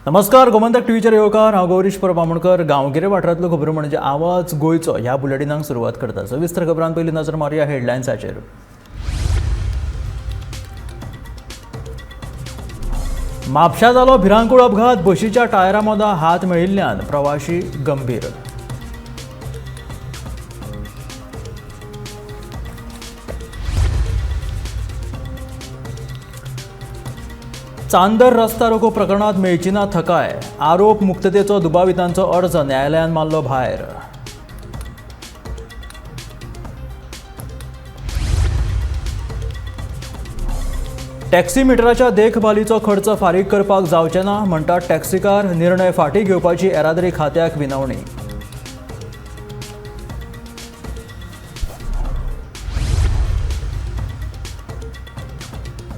नमस्कार, गोमंतक टीव्हीचेर येवकार. हांव गौरीश परब आमोणकर. गांवगिरे वाठारांतल्यो खबरो म्हणजे आवाज गोंयचो ह्या बुलेटिनाक सुरवात करता. सविस्तर खबरांत पयली नजर मारुया हेडलायन्साचेर. म्हापशा जालो भिरांकूळ अपघात. बशीच्या टायरा मोदा हात मेळिल्ल्यान प्रवाशी गंभीर. चांदर रस्ता रोको प्रकरणात मेळची ना थकाय. आरोप मुक्ततेचो दुबावितांचो अर्ज न्यायालयान मारलो भायर. टॅक्सी मिटराच्या देखभालीचो खर्च फारीक करपाक जावचे ना म्हणटात टॅक्सीकार. निर्णय फाटीं घेवपाची येरादारी खात्याक विनवणी.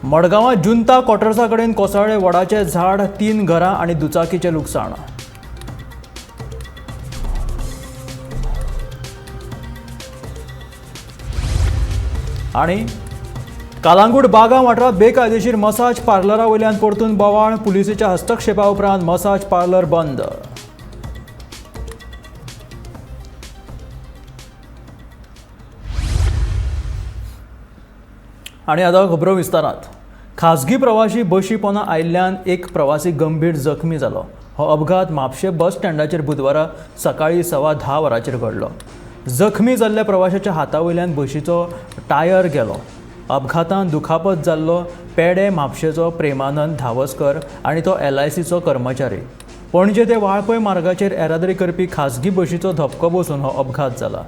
मडगांवां जुंता क्वॉर्टर्सा कडेन कोसळ्ळे वडाचें झाड. 3 घरां आनी दुचाकीचें लुकसाण. आनी कालांगूट बागा वाठारांत बेकायदेशीर मसाज पार्लरा वयल्यान परतून बोवाळ. पुलिसेच्या हस्तक्षेपा उपरांत मसाज पार्लर बंद. आनी आतां खबरो विस्तारात. खाजगी प्रवासी बशी पोना आयिल्ल्यान एक प्रवासी गंभीर जखमी जालो. हो अपघात म्हापशें बस स्टँडाचेर बुधवारा सकाळीं 10:15 वरांचेर घडलो. जखमी जाल्ल्या प्रवाशाच्या हाता वयल्यान बशीचो टायर गेलो. अपघातान दुखापत जाल्लो पेडे म्हापशेचो प्रेमानंद धावस्कर आनी तो LICचो कर्मचारी. पणजे ते वाळपय मार्गाचेर येरादारी करपी खाजगी बशीचो धपको बसून हो अपघात जाला.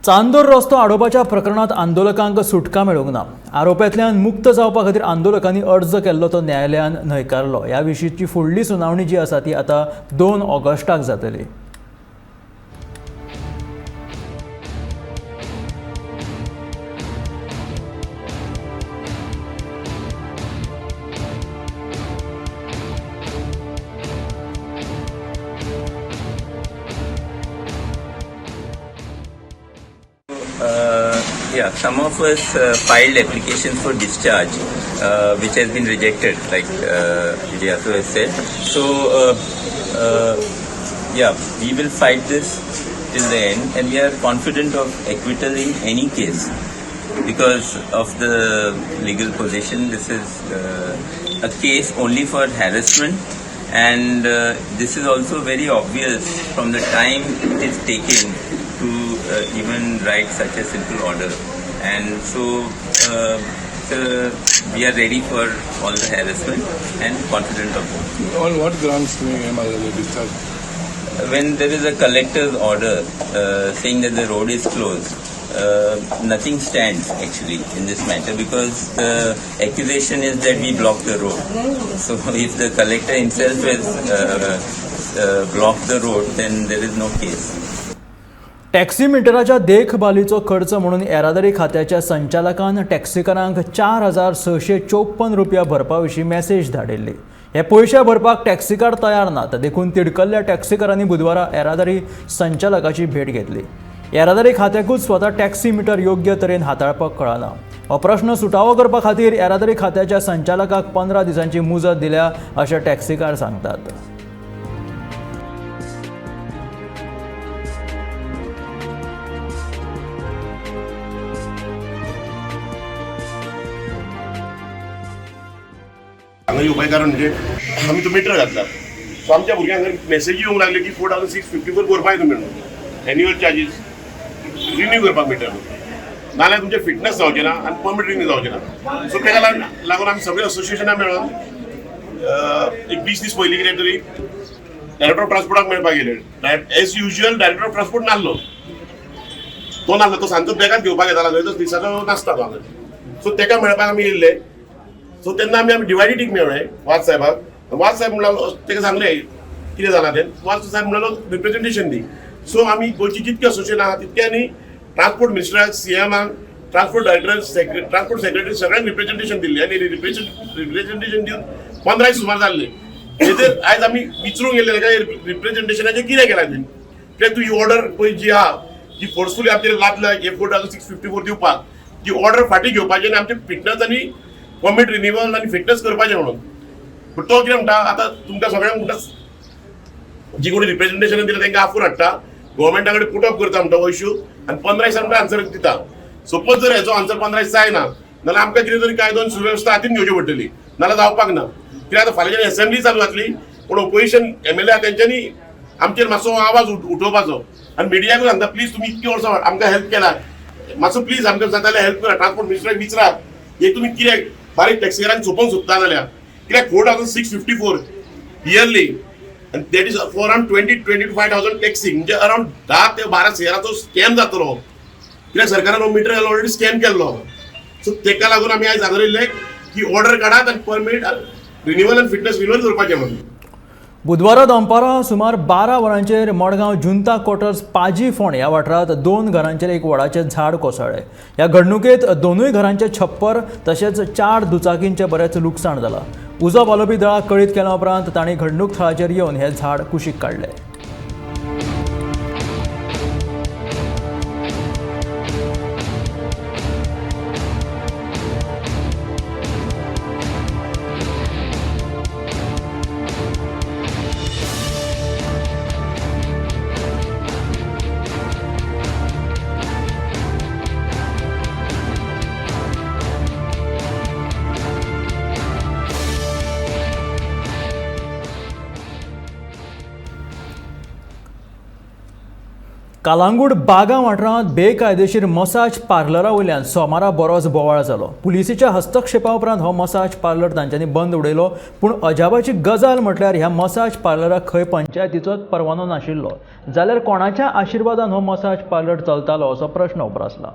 चांदोर रस्तो आडोवपाच्या प्रकरणात आंदोलकांक सुटका मेळूंक ना. आरोपांतल्यान मुक्त जावपा खातीर आंदोलकांनी अर्ज केल्लो तो न्यायालयान न्हयकारलो. ह्या विशींची फुडली सुनावणी जी आसा ती आतां 2 ऑगस्टाक जातली. Yeah, some of us filed applications for discharge, which has been rejected, like Vijay has said. So, yeah, we will fight this till the end, and we are confident of acquittal in any case because of the legal position. This is a case only for harassment, and this is also very obvious from the time it is taken to even write such a simple order. And so we are ready for all the harassment and confident of it. On what grounds may discharge? When there is a collector's order saying that the road is closed, nothing stands actually in this matter because the accusation is that we blocked the road. So if the collector himself has blocked the road, then there is no case. Taxi मिटराच्या देखभालीचो खर्च म्हणून येरादारी खात्याच्या संचालकान टॅक्सीकारांक 4654 रुपया भरपा विशीं message धाडिल्ली. हे पयशे भरपाक टॅक्सीकार तयार नात देखून तिडकल्ल्या टॅक्सीकारांनी बुधवारा येरादारी संचालकाची भेट घेतली. येरादारी खात्याकूच स्वता टॅक्सी मिटर योग्य तरेन हाताळपाक कळना. हो प्रश्न सुटावो करपा खातीर येरादारी खात्याच्या संचालकाक 15 दिसांची मुजत दिल्या अशें टॅक्सीकार सांगतात. हांगा येवपाचें कारण म्हणजे आमी तो मिटर घातला. सो आमच्या भुरग्यांक मेसेजी येवंक लागले की 4654 भरपाय तुमी म्हणून एन्युअल चार्जीस रिन्यू करपाक मिटर, नाल्यार तुमचें फिटनस जावचें ना आनी परमीट रिन्यू जावचें ना. सो तेका लागून आमी सगळे असोसिएशनां मेळोन एक 20 दीस पयलीं कितें तरी डायरेक्टर ऑफ ट्रान्सपोर्टाक मेळपाक गेले. As usual director of transport नासलो, तो नासलो, तो सांजचो बॅगान घेवपाक येतालो, न्हय तो दिसाचो नासता तो हांगा. सो तेका मेळपाक आमी येयल्ले. सो तेन्ना आमी डिवायडीक मेळ्ळे वाज साहेबाक. वाज साहेब म्हणलो, तेका सांगलें कितें जालां तें. वाज साहेब म्हणलो रिप्रेझेंटेशन दी. सो आमी गोंयची जितकी असोसिएशन आहा तितक्यांनी ट्रान्सपोर्ट मिनिस्टराक, CMाक, ट्रान्सपोर्ट डायरेक्टर, ट्रान्सपोर्ट सेक्रेटरी सगळ्यांक रिप्रेझेंटेशन दिल्ली आनी रिप्रेझेंटेशन दिवन 15 दीस सुमार जाल्ले. तेजेर आयज आमी विचारूंक गेल्ले काय रिप्रेझेंटेशनाचें कितें केलां तुमी, कित्याक तूं ही ऑर्डर पळय जी आहा जी फोर्सफुली आमचेर लादला हे 4654 दिवपाक, ती ऑर्डर फाटीं घेवपाची आनी आमचे फिटनस आनी परमीट रिन्युअल आनी फिटनस करपाचें म्हणून. पूण तो कितें म्हणटा, आतां तुमकां सगळ्यांक म्हणटा जी कोणी रिप्रेझेंटेशन दिलें तांकां आफोवन हाडटा, गव्हर्मेंटा कडेन पुट अप करता म्हणटा हो इश्यू आनी 15 दिसान आमकां आन्सर दिता. सपोज जर हेचो आन्सर 15 दीस जायना जाल्यार आमकां कितें तरी कायदो आनी सुवेवस्था हातीन घेवची पडटली, नाल्यार जावपाक ना. कित्याक आतां फाल्यांच्यान एसेंब्ली चालू जातली, पूण ओपोजिशन एमएलए तेंच्यांनी आमचेर मातसो आवाज उठोवपाचो आनी मिडियाकूय सांगता प्लीज तुमी इतकी वर्सां आमकां हेल्प केला, मातसो प्लीज आमकां जाता जाल्यार हेल्प करा. ट्रान्सपोर्ट मिनिस्टराक विचारात हे तुमी कित्याक बारीक टॅक्सीकारांक सोंपोवंक सोदता जाल्यार, कित्याक 4654 इयरली आनी that is for around 20-25 thousand taxi, म्हणजे अरावंड 10 ते 12 सीआराचो स्कॅम जातलो. कित्याक सरकारान हो मिटर ऑलरेडी स्कॅम केल्लो. सो तेका लागून आमी आयज हांगा येयल्ले की ऑर्डर काडात आनी परमीट रिन्युअल आनी फिटनस रिन्युअल करपाचें म्हणून. बुधवारा दनपारां सुमार 12 वरांचेर मडगांव जुंता क्वॉर्टर्स पाजी फोंड ह्या वाठारांत 2 घरांचेर एक वडाचें झाड कोसळ्ळें. ह्या घडणुकेंत 2 घरांचें छप्पर तशेंच 4 दुचाकींचें बरेंच लुकसाण जालां. उजो पालोवपी दळाक कळीत केल्या उपरांत तांणी घडणूक थळाचेर येवन हें झाड कुशीक काडलें. कालांगूट बागा वाठारांत बेकायदेशीर मसाज पार्लरा वयल्यान सोमारा बरोच बोवाळ जालो. पुलिसेच्या हस्तक्षेपा उपरांत हो मसाज पार्लर तांच्यांनी बंद उडयलो. पूण अजापाची गजाल म्हटल्यार ह्या मसाज पार्लराक खंय पंचायतीचोच परवानो नाशिल्लो, जाल्यार कोणाच्या आशिर्वादान हो मसाज पार्लर चलतालो असो प्रश्न उप्रासला.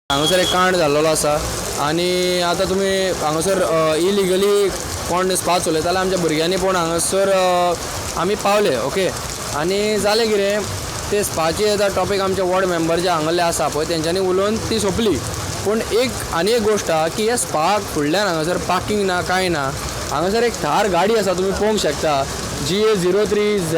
हांगासर एक कांड जाल्लो आसा आनी आतां तुमी हांगासर इलिगली कोण स्पा चलयताले आमच्या भुरग्यांनी, पूण हांगासर आमी पावले ओके. आनी जालें कितें, ते स्पाची आतां टॉपीक आमचे वॉर्ड मेंबर जे हांगासरले आसा पळय तेंच्यांनी उलोवन ती सोंपली. पूण एक आनी एक गोश्ट आहा की ह्या स्पाक फुडल्यान हांगासर पार्कींग ना कांय ना. हांगासर एक थार गाडी आसा, तुमी पळोवंक शकता, GA 03 Z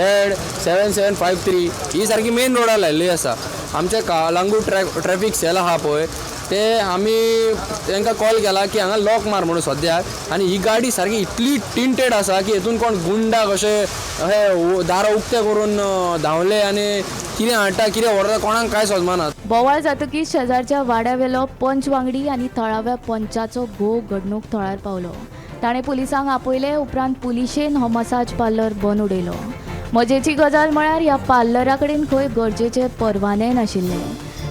7753 ही सारकी मेन रोडार लायिल्ली आसा. आमचे कालांगूट ट्रॅफिक सेल आहा पळय, ते आमी तांकां कॉल केला की हांगा लॉक मार म्हणून सद्याक. आनी ही गाडी सारकी इतली टिंटेड आसा की हितून कोण गुंडा कशे अशे दारां उक्ते करून धांवले आनी कितें हाडटा कितें व्हरता कोणाक कांय समजना. बोवाळ जातकीच शेजारच्या वाड्यावेलो पंच वांगडी आनी थळाव्या पंचाचो घोव घडणूक थळार पावलो. ताणें पुलिसांक आपयले. उपरांत पुलिशेन हो मसाज पार्लर बंद उडयलो. मजेची गजाल म्हळ्यार ह्या पार्लरा कडेन खंय गरजेचे परवाने नाशिल्ले.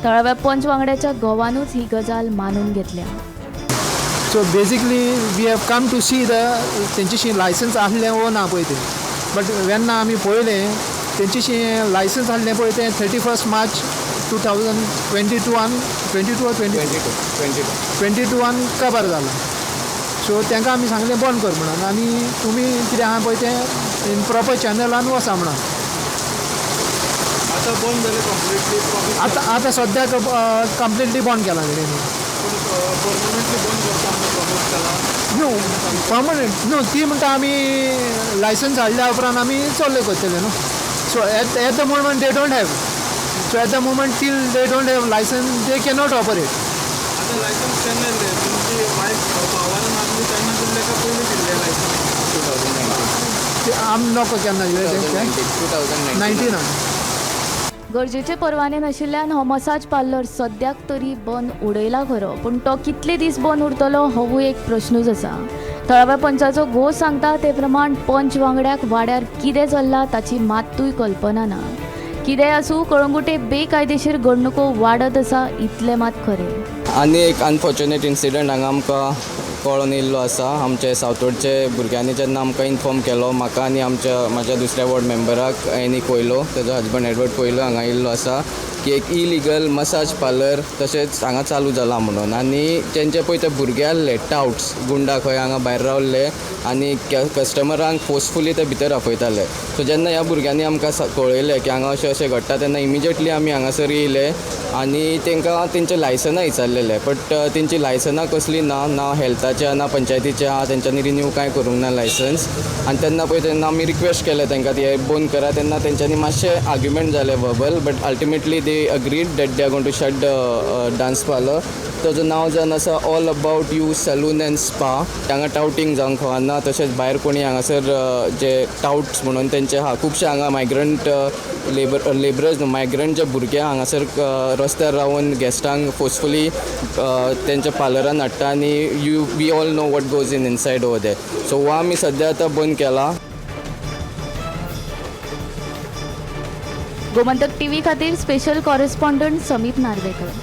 थळाव्या पंच वांगड्याच्या घोवानूच ही गजाल मानून घेतल्या. So basically we have come to see the तेंच्याशी licence आसलें वो ना पळय तें, बट वेन्ना आमी पळयलें तेंच्याशी लायसन्स आसलें पळय तें 31 मार्च 2022 22 काबार जालां. सो तांकां आमी सांगलें बंद कर म्हणून आनी तुमी कितें आहा पळय तें इन प्रोपर चॅनलान वचा म्हणून. आतां बंद जालें कंप्लिटली? आतां आतां सद्याक कंप्लिटली बंद केलां तेणी. न्हू पर्मनंट न्हू, ती म्हणटा आमी लायसन्स हाडल्या उपरांत आमी चल्ले करतले न्हू. So at the moment they don't have, so at the moment till they don't have licence they cannot operate. आम नको केन्ना दिलें, 19. गरजेचे परवाने नाशिल्ल्यान हो मसाज पार्लर सद्याक तरी बंद उडयला खरो, पूण तो कितले दीस बंद उरतलो होवूय एक प्रश्नूच आसा. थळाव्या पंचाचो घोव सांगता ते प्रमाण पंच वांगड्याक वाड्यार कितें चल्लां ताची मात्तूय कल्पना ना. कितेंय आसूं, कळंगूटे बेकायदेशीर घडणुको वाडत आसा इतलें मात खरें. आनी एक अनफॉर्च्युनेट इन्सिडंट हांगा आमकां कळोन येयल्लो आसा. आमचे सावतोडचे भुरग्यांनी जेन्ना आमकां इन्फॉर्म केलो, म्हाका आनी आमच्या म्हाज्या दुसऱ्या वॉर्ड मेंबराक एनी कोयलो, तेजो हजबंड एडवर्ड कोयलो हांगा येयल्लो आसा की एक इलिगल मसाज पार्लर तशेंच हांगा चालू जाला म्हणून. आनी तेंचे पळय ते भुरगे आहले टावट्स गुंडा खंय हांगा भायर रावल्ले आनी कस्टमरांक फोर्सफुली ते भितर आपयताले. सो जेन्ना ह्या भुरग्यांनी आमकां कळयलें की हांगा अशें अशें घडटा तेन्ना इमिजिएटली आमी हांगासर येयले आनी तांकां तेंचे लायसनां विचारलेले, बट तेंची लायसनां कसलीं ना, ना हेल्थाच्या ना पंचायतीच्या आहा, तेंच्यांनी रिन्यू कांय करूंक ना लायसन्स. आनी तेन्ना पळय तेन्ना आमी रिक्वेस्ट केलें तांकां ती बंद करा, तेन्ना तेंच्यांनी मातशें आर्ग्युमेंट जालें verbal, but ultimately they agreed that they are going to shut the dance parlour. ताजो नांव जावन आसा all about you salon and spa. हांगा टावटींग जावंक फावना, तशेंच भायर कोणी हांगासर जे टावट्स म्हणून तेंचे आहा खुबशे हांगा मायग्रंट लेबरर्स मायग्रंट जे भुरगे हांगासर रस्त्यार रावन गेस्टांक फोर्सफुली तेंच्या पार्लरान हाडटा आनी you we all know what goes in inside over there. So हो आमी सद्या आतां बंद केला. गोमंतक टीव्ही खातीर स्पेशल कॉरेस्पॉन्डंट समीप नार्वेकर.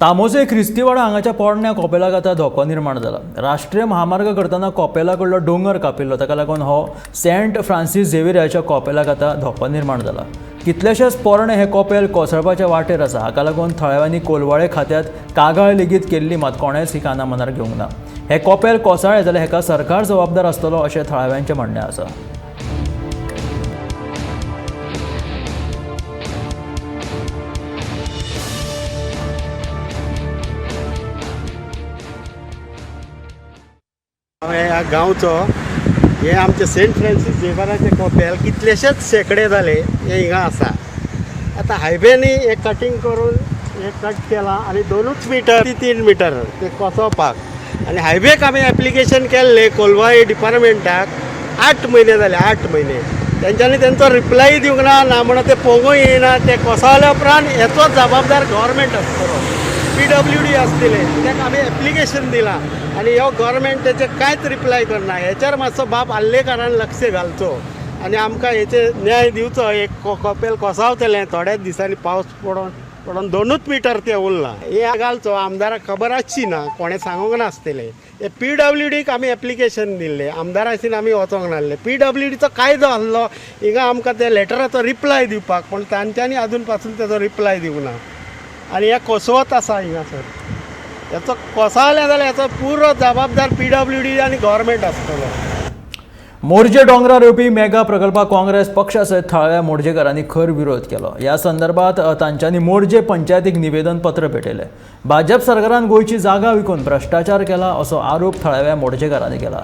तामोसे ख्रिस्तीवाडा हांगाच्या पोरण्या कोपेलाक आतां धोको निर्माण जाला. राष्ट्रीय महामार्ग करतना कोपेला कडलो दोंगर कापिल्लो, ताका लागून हो सेंट फ्रांसीस झेवियराच्या कोपेलाक आतां धोको निर्माण जाला. कितलेशेच पोरणे हे कोपेल कोसळपाच्या वाटेर आसा. हाका लागून थळाव्यांनी कोलवाळे खात्यांत कागाळ लेगीत केल्ली, मात कोणेच ही काना मनार घेवंक ना. हे कोपेल कोसळ्ळें जाल्यार हेका सरकार जबाबदार आसतलो अशें थळाव्यांचें म्हणणें आसा. ह्या गांवचो हे आमचे सेंट फ्रांसीस झेवियराचें कोपेल कितलेशेच शेंकडे जाले हे हिंगा आसा. आतां हायवेनी हे कटींग करून हे कट केलां आनी 2 मिटर 3 मिटर ते कोसोवपाक. आनी हायवेक आमी एप्लिकेशन केल्लें कोलवाई डिपार्टमेंटाक 8 म्हयने जाले, 8 म्हयने तेंच्यांनी तेंचो रिप्लाय दिवंक ना, ना म्हणून ते पोंगूय येयना. ते कोसळ्या उपरांत हेचो जबाबदार गव्हर्मेंट आसतलो, PWD आसतले, कित्याक आमी एप्लिकेशन दिलां आनी ह्यो गव्हर्मेंट तेचे कांयच रिप्लाय करना. हेचेर मातसो बाब आल्लेकारान लक्ष घालचो आनी आमकां हेचेर न्याय दिवचो. एक कोपेल कोसावतलें थोड्याच दिसांनी, पावस पडोन पडोन 2 मिटर तें उरलां. हें घालचो, आमदाराक खबर आसची ना, कोणें सांगूंक नासतलें. हे PWDक आमी एप्लिकेशन दिल्लें, आमदाराशीन आमी वचोंक नासलें. PWDचो कायदो आसलो हिंगा आमकां त्या लेटराचो रिप्लाय दिवपाक, पूण तांच्यांनी आजून पासून तेजो रिप्लाय दिवंक ना. आनी हें कोसवत आसा हिंगासर, हेचो कोसळ्ळें जाल्यार हेचो पुरो जबाबदार PWD आनी गव्हर्मेंट आसतलो. मोरजे डोंगरार येवपी मेगा प्रकल्पाक काँग्रेस पक्षा सयत थळाव्या मोरजेकारांनी खर विरोध केलो. ह्या संदर्भात तांच्यांनी मोरजे पंचायतीक निवेदन पत्र भेटयलें. भाजप सरकारान गोंयची जागा विकून भ्रश्टाचार केला असो आरोप थळाव्या मोरजेकारांनी केला.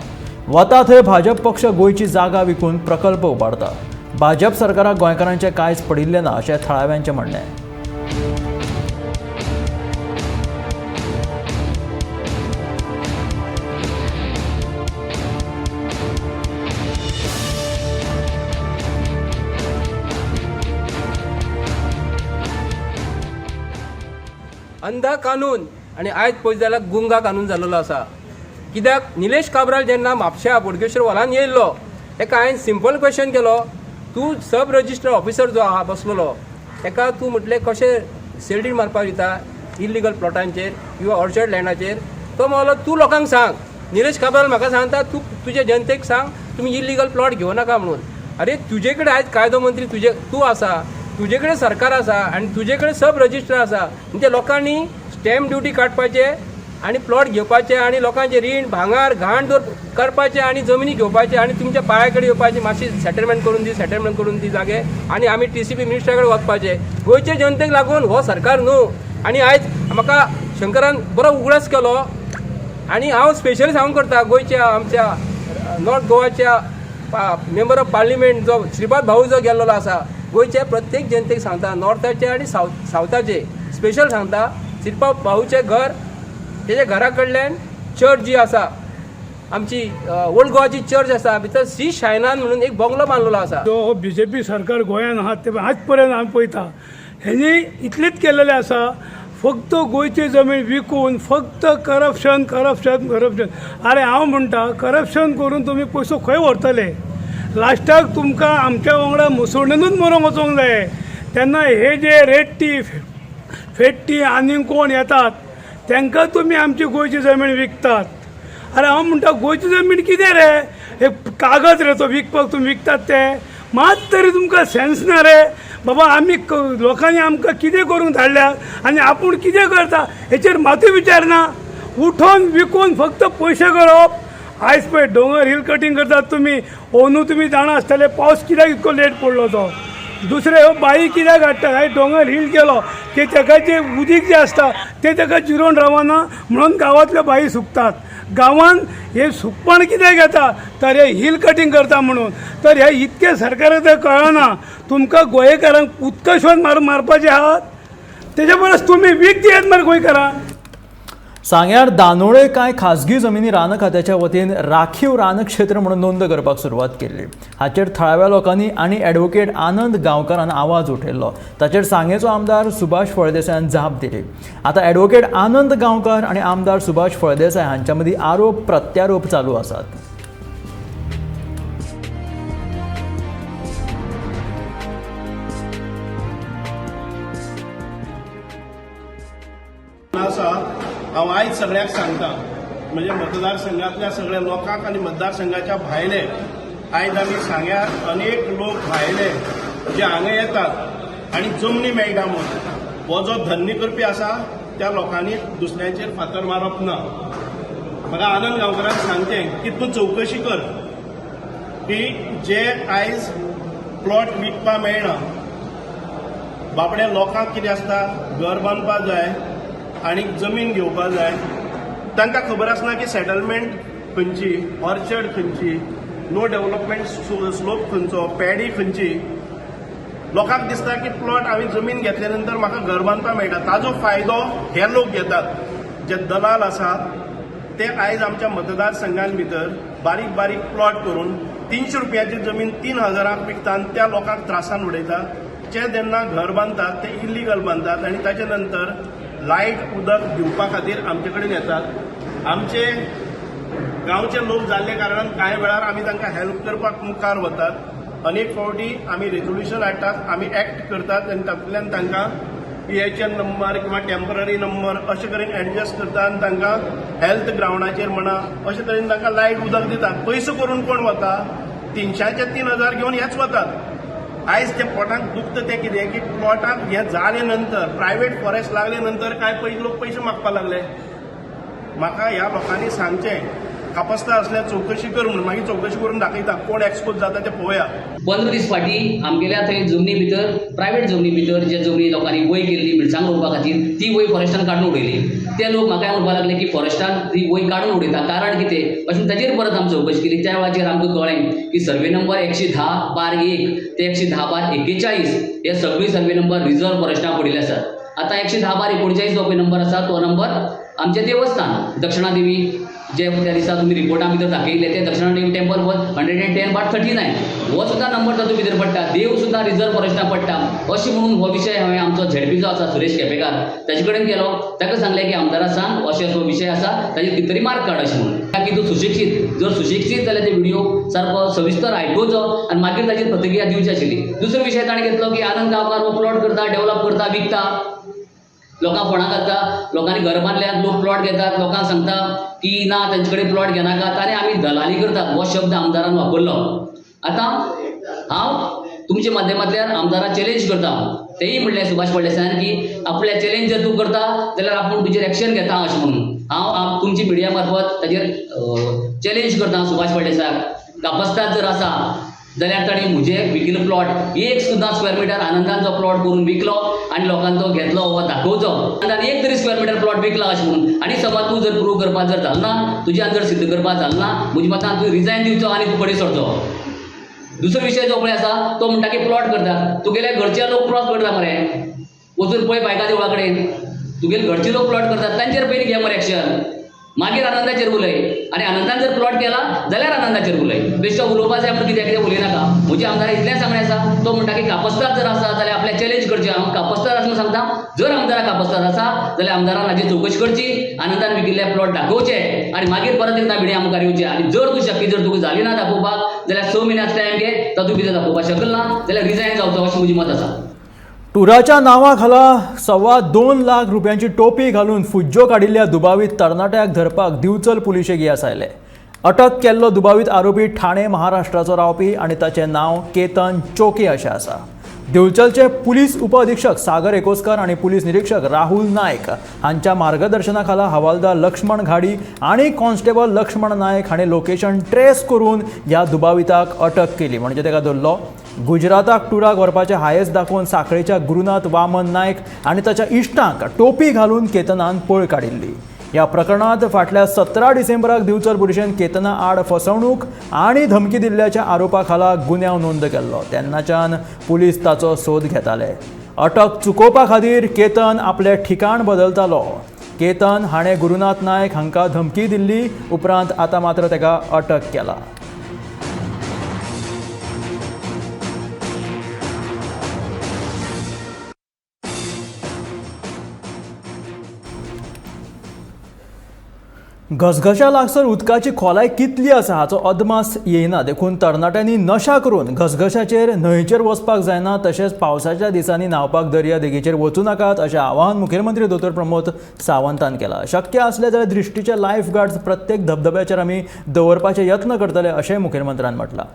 वता थंय भाजप पक्ष गोंयची जागा विकून प्रकल्प उबारता. भाजप सरकाराक गोंयकारांचें कांयच पडिल्लें ना अशें थळाव्यांचें म्हणणें. अंधा कानून आनी आयज पळयत जाल्यार गुंगा कानून जाल्लो आसा. कित्याक निलेश काब्राल जेन्ना म्हापश्या बोडगेश्वर हॉलान येयल्लो तेका हांवें सिंपल क्वेश्चन केलो, तूं सब रजिस्टर ऑफिसर जो आहा बसलेलो तेका तूं म्हटलें कशें सेल्डीड मारपाक दिता इल्लिगल प्लॉटांचेर किंवा ऑर्चर्ड लँडाचेर. तो म्हणलो तूं लोकांक सांग, निलेश काब्राल म्हाका सांगता तूं तुजे जनतेक सांग तुमी इल्लिगल प्लॉट घेवं नाका म्हणून. अरे तुजे कडेन आयज कायदो मंत्री तुजे तूं आसा, तुजे कडेन सरकार आसा आनी तुजे कडेन सब रजिस्टर आसा. म्हणजे लोकांनी स्टॅम्प ड्युटी काडपाचे आनी प्लॉट घेवपाचे आनी लोकांचे रीण भांगार घाण दवर करपाचे आनी जमिनी घेवपाचे आनी तुमच्या पांया कडेन येवपाची, मातशी सेटलमेंट करून दी, सेटलमेंट करून दी जागे, आनी आमी टीसीपी मिनिस्टरा कडेन वचपाचे. गोंयचे जनतेक लागून हो सरकार न्हू. आनी आयज म्हाका शंकरान बरो उगडास केलो आनी हांव स्पेशली सांगूंक करता गोंयच्या आमच्या नॉर्थ गोवाच्या मेंबर ऑफ पार्लिमेंट जो श्रीपाद भाऊ जो गेल्लो आसा, गोंयच्या प्रत्येक जनतेक सांगता, नॉर्थाचे आनी सावथाचे स्पेशल सांगता, श्रीपाद भाऊचें घर, तेज्या घरा कडल्यान चर्च जी आसा आमची ओल्ड गोवाची चर्च आसा, भितर सी शायनान म्हणून एक बंगलो बांदलेलो आसा. जो बीजेपी सरकार गोंयान आहा ते आज पर्यंत आमी पळयता हेणी इतलेंच केलेलें आसा, फक्त गोंयची जमीन विकून फक्त करप्शन करप्शन करप्शन. आरे हांव म्हणटा करप्शन करून तुमी पयसो खंय व्हरतले? लास्टाक तुमकां आमच्या वांगडा मुसोणेनूच मरोंक वचोंक जाय. तेन्ना हे जे रेड्डी फेट्टी आनी कोण येतात तांकां तुमी आमची गोंयची जमीन विकतात. अरे हांव म्हणटा गोंयची जमीन कितें रे, हे कागद रे तो विकपाक तुमी विकतात ते, मात तरी तुमकां सेन्स ना रे बाबा. आमी लोकांनी आमकां कितें करूंक धाडल्या आनी आपूण कितें करता हेचेर मातूय विचार ना. उठोन विकून फक्त पयशे करप. आयज पळय दोंगर हिल कटींग करतात तुमी, ओनू तुमी जाणा आसतले पावस कित्याक इतको लेट पडलो तो. दुसरें ह्यो बाई कित्याक हाडटात, हांवें दोंगर हिल केलो की ताका जें उदीक जें आसता तें ताका जिरोवन रावना म्हणून गांवांतल्यो बाई सुकतात. गांवांत हे सुकपण कित्याक येता तर हे हिल कटींग करता म्हणून. तर हे इतकें सरकाराक तर कळना तुमकां गोंयकारांक उदका शिवाय मारपाचे आहात, तेच्या परस तुमी वीख दियात मरे गोंयकारांक. सांग्यार दानोळे कांय खाजगी जमिनी रान खात्याच्या वतीन राखीव रानक्षेत्र म्हणून नोंद करपाक सुरवात केल्ली. हाचेर थळाव्या लोकांनी आनी ॲडव्होकेट आनंद गांवकारान आवाज उठयल्लो. ताचेर सांगेचो आमदार सुभाष फळदेसायान जाप दिली. आतां ॲडव्होकेट आनंद गांवकार आनी आमदार सुभाष फळदेसाय हांच्या मदीं आरोप प्रत्यारोप चालू आसात. हांव आयज सगळ्यांक सांगता, म्हणजे मतदारसंघातल्या सगळ्या लोकांक आनी मतदारसंघाच्या भायले, आयज आमी सांग्यार अनेक लोक भायले जे हांगा येतात आनी जमनी मेळटा म्हूण हो जो धन्य करपी आसा त्या लोकांनी दुसऱ्यांचेर फातर मारप ना. म्हाका आनंद गांवकरान सांगचें की तूं चवकशी कर की जे आयज प्लॉट विकपाक मेळना, बाबड्या लोकांक कितें आसता, घर बांदपाक जाय आनी जमीन घेवपाक जाय, तांकां खबर आसना की सेटलमेंट खंयची, ऑर्चर्ड खंयची, नो डेव्हलपमेंट स्लोप खंयचो, पॅडी खंयची. लोकांक दिसता की प्लॉट हांवें जमीन घेतल्या नंतर म्हाका घर बांदपाक मेळटा, ताजो फायदो हे लोक घेतात जे दलाल आसात ते. आयज आमच्या मतदारसंघान भितर बारीक बारीक प्लॉट करून 300 रुपयाची जमीन 3000 विकता आनी त्या लोकांक त्रासान उडयता. जे जेन्ना घर बांदतात ते इलिगल बांदतात आनी ताजे नंतर लायट उदक दिवपा खातीर आमचे कडेन येतात. आमचे गांवचे लोक जाल्ले कारणान कांय वेळार आमी तांकां हेल्प करपाक मुखार वतात. अनेक फावटी आमी रेजोल्युशन हाडटात, आमी एक्ट करतात आनी तातूंतल्यान तांकां पीएचएन नंबर किंवा टेम्पररी नंबर अशे तरेन एडजस्ट करता आनी तांकां हेल्थ ग्रावंडाचेर म्हणा अशे तरेन तांकां लायट उदक दितात. पयसो करून कोण वता, 300चे 3000 घेवन हेच वतात. आयज ते पोटाक दुखता तें कितें की प्लॉटाक हें जाले नंतर प्रायवेट फॉरेस्ट लागले नंतर कांय पयशे लोक पयशे मागपाक लागले. म्हाका ह्या लोकांनी सांगचें कापस्ता असल्यार चवकशी कर म्हणून, मागीर चवकशी करून दाखयता कोण एक्सपोज जाता ते पळोवया. 15 दीस फाटीं आमगेल्या थंय जमनी भितर, प्रायवेट जमनी भितर जे जमनी लोकांनी वय केल्ली मिरसांग रोवपा खातीर, ती वय फॉरेस्टान काडून उडयली. ते लोक म्हाका म्हणपाक लागले की फॉरेस्टान ती वय काडून उडयता, कारण कितें अशें ताजेर परत आमी चवकशी केली. त्या वेळाचेर आमकां कळ्ळें की सर्वे नंबर 110/1 ते 110/41 हे सगळी सर्वे नंबर रिजर्व फॉरेस्टान पडिल्ले आसात. आतां 110/39 जो पळय नंबर आसा तो नंबर आमचें देवस्थान दक्षिणादेवी, जे त्या दिसा तुमी रिपोर्टा भितर दाखयल्ले ते दक्षिणादेवी टेम्पल हो 110/39 हो सुद्दां नंबर तातूंत भितर पडटा. देव सुद्दां रिजर्व फॉरेस्टान पडटा. अशें म्हणून हो विशय हांवें आमचो झेडपीचो आसा सुरेश केपेकार ताजे कडेन केलो. ताका सांगलें की आमदारा सांग अशें असो विशय आसा, ताजेर कितें तरी मार्क काड अशें म्हणून. की तूं सुशिक्षीत, जर सुशिक्षीत जाल्यार ते व्हिडियो सारको सविस्तर आयकुचो आनी मागीर ताजेर प्रतिक्रिया दिवची आशिल्ली. दुसरो विशय ताणें घेतलो की आनंद गांवकार हो प्लॉट करता, डेव्हलप करता, विकता, लोकांक फोणां घालता, लोकांनी घर बांदल्यात, लोक प्लॉट घेतात, लोकांक सांगता की ना तांचे कडेन प्लॉट घेनाकात आनी आमी दलाली करतात, हो शब्द आमदारान वापरलो. आतां हांव तुमच्या माध्यमांतल्यान आमदाराक चॅलेंज करता. तेय म्हणलें सुभाष फळदेसायान की आपल्या चॅलेंज जर तूं करता जाल्यार आपूण तुजेर एक्शन घेता अशें म्हणून. हांव तुमची मिडिया मार्फत ताजेर चॅलेंज करता सुभाष फळदेसायाक, कापस्ताद जर आसा जाल्यार ताणें म्हजे विकिल्लो प्लॉट एक सुद्दां स्क्वेअर मिटर आनंदान जो प्लॉट करून विकलो आनी लोकांक तो घेतलो हो दाखोवचो. आनंदान एक तरी स्क्वेअर मिटर प्लॉट विकला अशें म्हणून, आनी समज तूं जर प्रूव करपाक जर जालो ना, तुज्यान जर सिद्ध करपाक जालो ना, म्हज्या मतान तूं रिजायन दिवचो आनी तूं फुडें सरचो. दुसरो विशय जो पळय आसा तो म्हणटा की प्लॉट करता, तुगेल्या घरचे लोक प्लॉट करता मरे, वचून पळय बायका देवळा कडेन तुगेले घरचे लोक प्लॉट करतात, तांचेर पयलीं घे मरे एक्शन, मागीर आनंदाचेर उलय. आनी आनंदान जर प्लॉट केला जाल्यार आनंदाचेर उलय, बेश्टो उलोवपा जाय म्हणून कित्याक कितें उलयनाका. म्हज्या आमदाराक इतलें सांगणें आसा, तो म्हणटा की कापस्ताद जर आसा जाल्यार आपल्याक चॅलेंज करचें. हांव कापस्ताद आसा म्हणून सांगता, जर आमदाराक कापस्ताद आसा जाल्यार आमदारान हाजी चवकशी करची, आनंदान विकिल्ले प्लॉट दाखोवचे आनी मागीर परत एकदां मिडिया मुखार येवचें. आनी जर तूं शक्य जर तुका जाली ना दाखोवपाक जाल्यार 6 म्हयन्याच टायम घे, तातूंत भितर दाखोवपाक शकना जाल्यार रिजायन जावचो अशें म्हजें मत आसा. टुराच्या नांवा खाला 2.25 लाख रुपयांची टोपी घालून फुज्जो काडिल्ल्या दुबावीत तरणाट्याक धरपाक दिवचल पुलिशेक येस आयलें. अटक केल्लो दुबावीत आरोपी ठाणे महाराष्ट्राचो रावपी आनी ताचें नांव केतन चोके अशें आसा. दिवचलचे पुलीस उपअधिक्षक सागर एकोस्कर आनी पुलीस निरीक्षक राहुल नायक हांच्या मार्गदर्शना खाला हवालदार लक्ष्मण घाडी आनी कॉन्स्टेबल लक्ष्मण नायक हाणें लोकेशन ट्रेस करून ह्या दुबाविताक अटक केली. म्हणजे ताका धरलो. गुजराताक टुराक व्हरपाचें हायस दाखोवन साखळेच्या गुरुनाथ वामन नायक आनी ताच्या इश्टांक टोपी घालून केतनान पळ काडिल्ली. ह्या प्रकरणांत फाटल्या 17 डिसेंबराक दिवचल पुलिशेन केतना आड फसवणूक आनी धमकी दिल्ल्याच्या आरोपा खाला गुन्यांव नोंद केल्लो. तेन्नाच्यान पुलीस ताचो सोद घेताले. अटक चुकोवपा खातीर केतन आपलें ठिकाण बदलतालो. केतन हाणें गुरुनाथ नायक हांकां धमकी दिल्ली, उपरांत आतां मात्र ताका अटक केला. घसघशा लागसर उदकाची खोलाय कितली आसा हाचो अदमास येयना, देखून तरणाट्यांनी नशा करून घसघशाचेर न्हंयचेर वचपाक जायना, तशेंच पावसाच्या दिसांनी न्हांवपाक दर्या देगेचेर वचूं नाकात अशें आवाहन मुखेलमंत्री दोतोर प्रमोद सावंतान केलां. शक्य आसलें जाल्यार दृश्टीचे लायफ गार्ड्स प्रत्येक धबधब्याचेर आमी दवरपाचे यत्न करतले अशें मुखेलमंत्र्यान म्हटलां.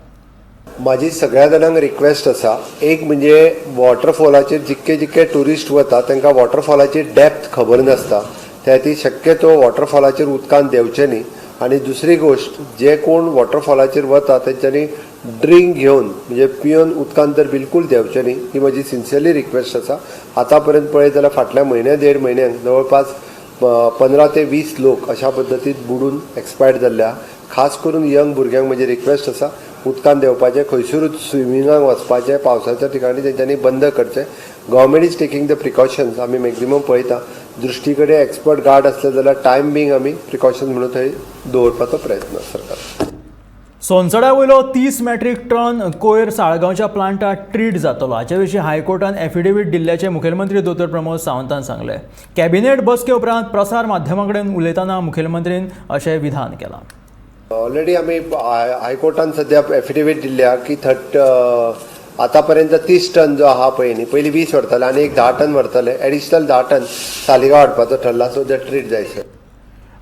म्हाजी सगळ्या जाणांक रिक्वेस्ट आसा, एक म्हणजे वॉटरफॉलाचेर जितके जितके ट्युरिस्ट वता तांकां वॉटरफॉलाची डेप्थ खबर नासता, त्या खातीर शक्यतो वॉटरफॉलाचेर उदकान देंवचें न्ही. आनी दुसरी गोश्ट, जे कोण वॉटरफॉलाचेर वता तेंच्यांनी ड्रिंक घेवन म्हणजे पिवन उदकान तर बिलकूल देंवचें न्ही, ही म्हजी सिन्सियरली रिक्वेस्ट आसा. आतां पर्यंत पळयत जाल्यार फाटल्या म्हयन्या देड म्हयन्याक जवळपास 15 ते 20 लोक अशा पद्दतीन बुडून एक्सपायर्ड जाल्ले आहा. खास करून यंग भुरग्यांक म्हजी रिक्वेस्ट आसा, उदकान देंवपाचें, खंयसरूच स्विमिंगाक वचपाचें पावसाच्या ठिकाणी तेंच्यांनी बंद करचें. Government is taking the precautions, आमी मॅक्झिमम पळयता. दृश्टी कडेन एक्सपर्ट गार्ड आसले जाल्यार टायम बींग आमी प्रिकॉशन्स म्हणून थंय दवरपाचो प्रयत्न सरकार. सोनसड्या वयलो 30 मेट्रीक टन कोयर साळगांवच्या प्लांटात ट्रीट जातलो हाचे विशीं हायकोर्टान एफिडेवीट दिल्ल्याचें मुखेलमंत्री दोतोर प्रमोद सावंतान सांगलें. कॅबिनेट बसके उपरांत प्रसार माध्यमां कडेन उलयतना मुखेलमंत्रीन अशें विधान केलां. ऑलरेडी आमी हायकोर्टान सद्या एफिडेवीट दिल्ल्या की आतापर्यंत 30 टन जो आहा पळय न्ही, पयलीं 20 व्हरताले आनी एक 10 टन व्हरतले, एडिशनल 10 टन सालिगांव हाडपाचो ठरला, सो that treat जाय सर.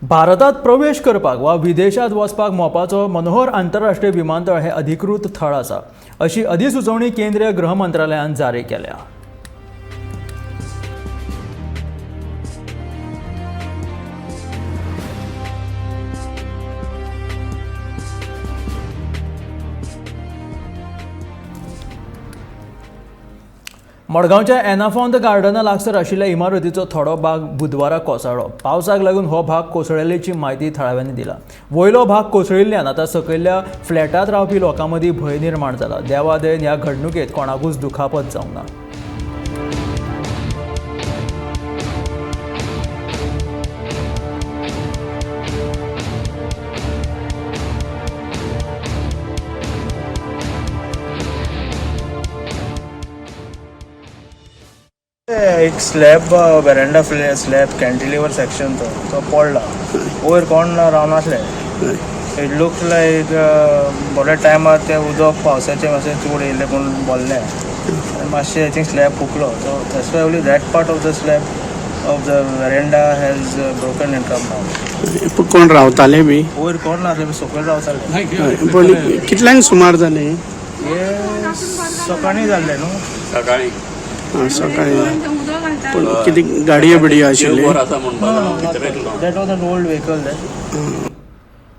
भारतांत प्रवेश करपाक वा विदेशांत वचपाक मोपाचो मनोहर आंतरराष्ट्रीय विमानतळ हें अधिकृत थळ आसा अशी अधिसुचोवणी केंद्रीय गृह मंत्रालयान जारी केल्या. मडगांवच्या एनाफोंत गार्डना लागसर आशिल्ल्या इमारतीचो थोडो भाग बुधवारा कोसळ्ळो. पावसाक लागून हो भाग कोसळिल्ल्याची म्हायती थळाव्यांनी दिला. वयलो भाग कोसळिल्ल्यान आतां सकयल्ल्या फ्लॅटांत रावपी लोकां मदीं भंय निर्माण जाला. देवादयेन ह्या घडणुकेंत कोणाकूच दुखापत जावंक ना. एक slab veranda slab cantilever section तो पडला, वयर कोण रावनासले. It looks लायक बऱ्या टायमार ते उदक पावसाचें मातशें चड येयलें पूण भरलें आनी मातशें I think slab फुकलो. So that's why only that part of the slab of the veranda has broken and come down. कोण रावताले बी वयर कोण नासले, सकयल रावताले. पूण कितल्यांक सुमार जालें? हे सकाळीं जाल्लें न्हू, सकाळीं. सकाळी. पूण कितें गाडयो बिडयो आशिल्ल्यो? That was an old vehicle that.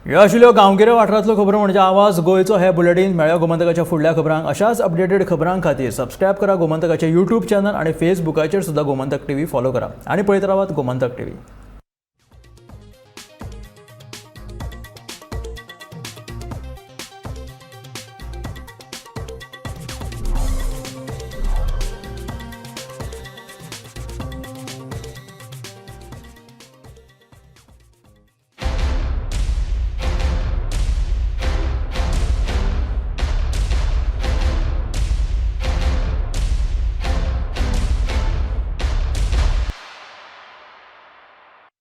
ह्यो आशिल्ल्यो गांवगिऱ्या वाठारांतल्यो खबरो म्हणजे आवाज गोंयचो हे बुलेटीन. मेळ्या गोमंतकाच्या फुडल्या खबरांक. अशाच अपडेटेड खबरां खातीर सबस्क्रायब करा गोमंतकाचे यूट्यूब चॅनल आनी फेसबुकाचेर सुद्दां गोमंतक टीव्ही फॉलो करा आनी पळयत रावात गोमंतक टीव्ही.